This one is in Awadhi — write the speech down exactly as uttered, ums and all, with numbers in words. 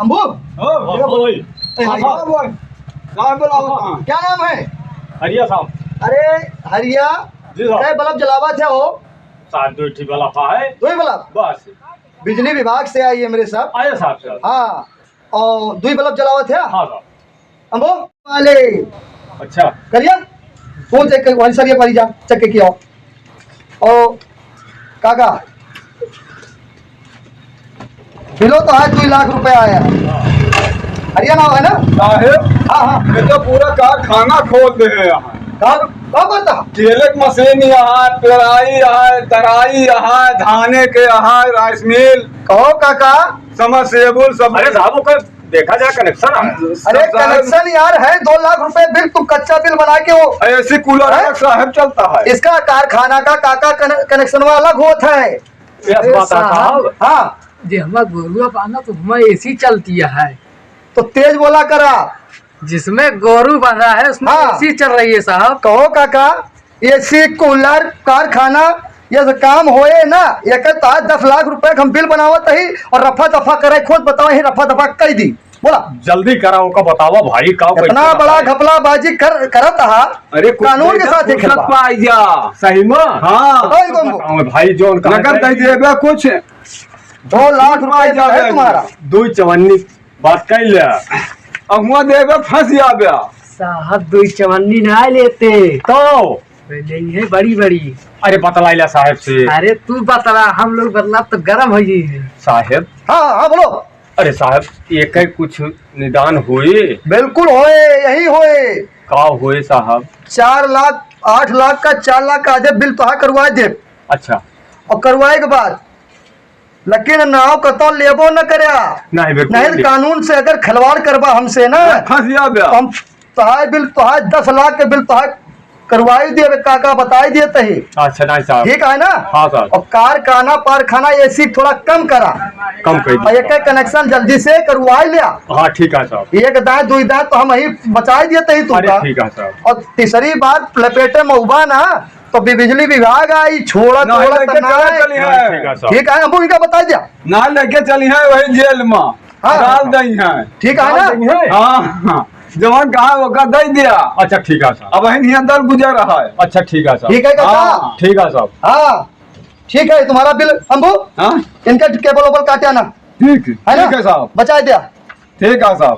अम्बू? हाँ, हाँ, भाई। ए, हाँ, हाँ। हाँ, भाई। कहाँ बुलाओ, कहाँ? क्या नाम है? हरिया साहब। अरे, हरिया, जी साहब। कै बल्ब जलावत है हो? साहब, दो ठे बल्ब है। दो ही बल्ब? बस। बिजली विभाग से आई है मेरे साहब। आया साहब, साहब। हाँ, और दो ही बल्ब जलावत है? हाँ, साहब। अम्बो वाले। अच्छा। करिया, तू चेक कर, वही सर ये वाली जा, चेक के किया। ओ, काका, बिलो तो आज दो लाख रुपया आया। हरियाणा है ना? साहेब, हाँ, हाँ। ये तो पूरा कारखाना खोल दे हैं यहाँ। का, का बात है? तेलक मशीन यहाँ, पेराई यहाँ, तराई यहाँ, धाने के यहाँ, राइस मिल। कहो काका। समरसेबुल सब। अरे साहब, ओकर देखा जाए, कनेक्शन है। अरे, सब साहब। कनेक्शन यार है, दो लाख रुपए बिल, तुम कच्चा बिल बना के हो। एसी कूलर हैं? अलग साहब चलता है। इसका कारखाना का काका कन-, कनेक्शनवा अलग होत है। यस अरे बात है साहब। साहब। हाँ। जे हमार गोरुआ बांधा तो हमार एसी चलती है। तो तेज बोला करा। जिसमें गोरू बांधा है, उसमें हाँ। एसी चल रही है साहब। कहो काका, एसी, कूलर, कारखाना, ये सब काम होए ना, एक तो आज दस लाख रुपए के हम बिल बनावत ही और रफा दफा करे, खुद बताओ, यही रफा दफा कई दी। बोला। जल्दी कराओ का बतावा भाई, का इतना कैसे बड़ा बताए? घपलाबाजी कर, करत हा, अरे कुछ कानून के साथ ही फुर्सत खेलवा। पा जा। सही में? हाँ। बताओ इनको। बताओ भाई, जोन कहा नगद जाए। दे देबे कुछ। दो लाख रुपए है तुम्हारा। दो चवन्नी बात कर ले। अब हुआ देबे फंस जाबे। साहब, दो चवन्नी ना लेते। तो? पहले ही है बड़ी बड़ी। अरे बतलाइला साहब से। अरे तू बतला, हम लोग बतला तो गरम हो गई है। साहब। हाँ, हाँ, बोलो। अरे साहब, ये कई कुछ निदान होए? बिल्कुल होए, यही होए। का होए साहब? चार लाख, आठ लाख का, चार लाख का आधे बिल तोहार करवा दे। अच्छा। और करवाए के बाद लेकिन नाव कतौ लेबो न करया। नहीं, बिल्कुल नहीं, नहीं। कानून से अगर खिलवाड़ करबा हमसे ना, फंस जाबे। तो हम तोहार बिल, तोहार दस लाख के बिल तोहार करवाई देबे, काका बताई देते ही। अच्छा, नहीं साहब। ठीक है ना? हाँ साहब। और कारखाना, पारखाना एसी थोड़ा कम करा। कम कर और दीजिए। एक कनेक्शन जल्दी से करवाई लिया। हाँ, ठीक है साहब। एक दाएं, दो दाएं तो हम यही बचाई देते ही अरे, तुमका। ठीक है साहब। और तीसरी बार लपेटे में उबा ना, तो बि-, बिजली विभाग आई, छोड़ा, नहीं, छोड़ा लेके तो ना चला आए। चली है। ठीक है, साहब। ठीक है, हम उनका बता दिया। ना लेके चली है वही जेल में, हाँ। डाल दई है। ठीक है ना? डाल दई है। हाँ, हाँ। जवन कहा ओका दे दिया। अच्छा, ठीक है, साहब। अब वही नियंत्रण गुजर रहा है। अच्छा, ठीक है, साहब। ठीक है, काका? हाँ। ठीक है, साहब। हाँ, ठीक है, तुम्हारा बिल, अम्बू, हाँ? इनका केबल ओबल काटे ना। ठीक है, है ना? ठीक है, साहब। बचा दिया। ठीक है, साहब।